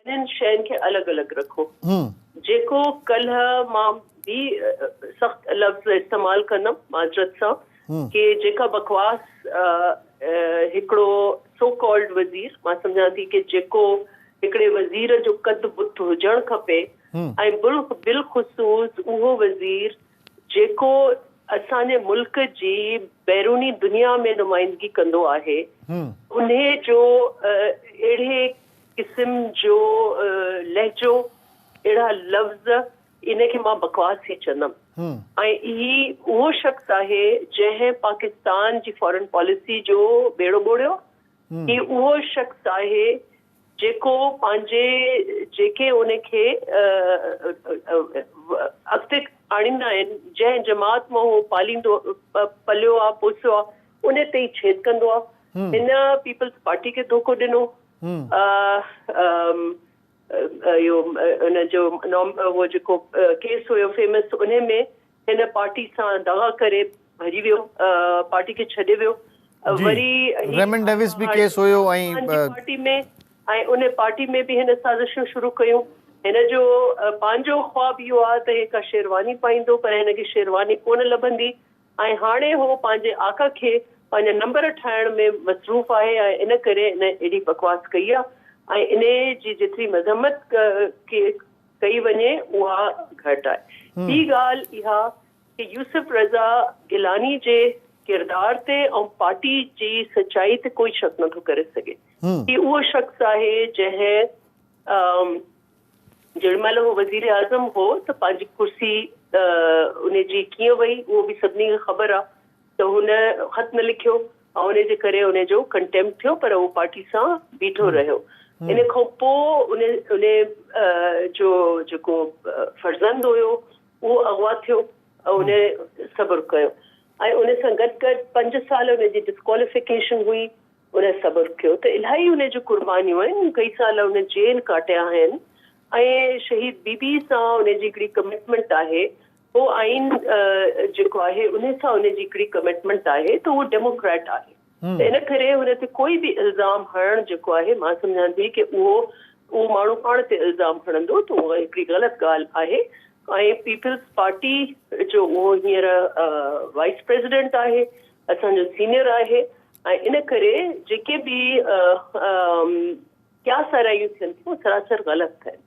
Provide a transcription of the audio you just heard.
ٻنهين شين کي الڳ الڳ رکو. جيڪو ڪلهه مان به سخت لفظ استعمال ڪندم معذرت سان ڪي جيڪا بڪواس هڪڙو سو ڪالڊ وزير، مان سمجهان ٿي ڪي جيڪو هڪڙي وزير جو قد بت هجڻ کپي ۽ بالخصوص اهو وزير جيڪو اسان جي ملڪ جي بيروني دنيا ۾ نمائندگي ڪندو آهي، انهي جو اهڙي قسم جو لهجو، اهڙا لفظ، ان کي مان بڪواس ئي چوندم. ۽ هي اهو شخص آهي جنهن پاڪستان جي فارن پاليسي جو ٻيڙو ٻوڙيو. هي اهو شخص آهي جيڪو پنهنجي جيڪي ان کي اڳتي آڻيندا آهن، جنهن جماعت مان هو پاليندو پليو آ، پوسيو آ، ان تي ئي ڇيد ڪندو آ. هن پيپلز پارٽي کي ڌوڪو ڏنو. اهو ان جو اهو جيڪو ڪيس هيو فيمس انهي ۾ هن پارٽي سان دغا ڪري ڀڄي ويو، پارٽي کي ڇڏي ويو. وري ريمنڊ ڊيوس به ڪيس هيو ۽ پارٽي ۾ ۽ ان پارٽي ۾ به هن سازشون شروع ڪيون. هن جو پنهنجو خواب اهو آهي ته هي ڪا شيرواني پائيندو پر هن کي شيرواني ڪونه لڀندي. ۽ هاڻي هو پنهنجي آقا کي پنهنجا نمبر ٺاهڻ ۾ مصروف آهي ۽ ان ڪري هن اهڙي بڪواس ڪئي آهي ۽ انهي جي جيتري مذمت ڪئي وڃي اها گهٽ آهي. ٻي ڳالهه اها ڪي يوسف رضا گيلاني جي ڪردار تي ۽ پارٽي جي سچائي تي ڪوئي شڪ نٿو ڪري سگهي. هي اهو شخص آهي جنهن جيڏي مهل هو وزيراعظم هو ته پنهنجي ڪرسي ان جي ڪيئن وئي اهو به سڀني کي خبر آ ته هن خط نه لکيو ۽ ان جي ڪري ان جو ڪنٽيمپٽ ٿيو پر هو پارٽي سان بيٺو رهيو. ان کان پوء ان ان جو جيڪو فرزند هيو اهو اغوا ٿيو ۽ ان صبر ڪيو ۽ ان سان گڏ گڏ 5 سال ان جي ڊسڪواليفڪيشن هئي. ان صبر ڪيو ته الاهي ان جون قربانيون آهن، ڪئي سال ان جيل ڪاٽيا آهن ۽ شهيد بي بي سان ان جي هڪڙي ڪمٽمينٽ آهي، هو آئين جيڪو آهي ان سان ان جي هڪڙي ڪمٽمينٽ آهي ته هو ڊيموڪريٽ آهي ته ان ڪري هن تي ڪوئي به الزام هڻڻ جيڪو آهي مان سمجهان ٿي ڪي اهو اهو ماڻهو پاڻ تي الزام هڻندو ته اها هڪڙي غلط ڳالهه آهي ۽ پيپلز پارٽي جو اهو هينئر وائيس پريزيڊنٽ آهي، اسان جو سينئر آهي ۽ ان ڪري جيڪي به قياس آرائيون ٿين ٿيون سراسر غلط آهن.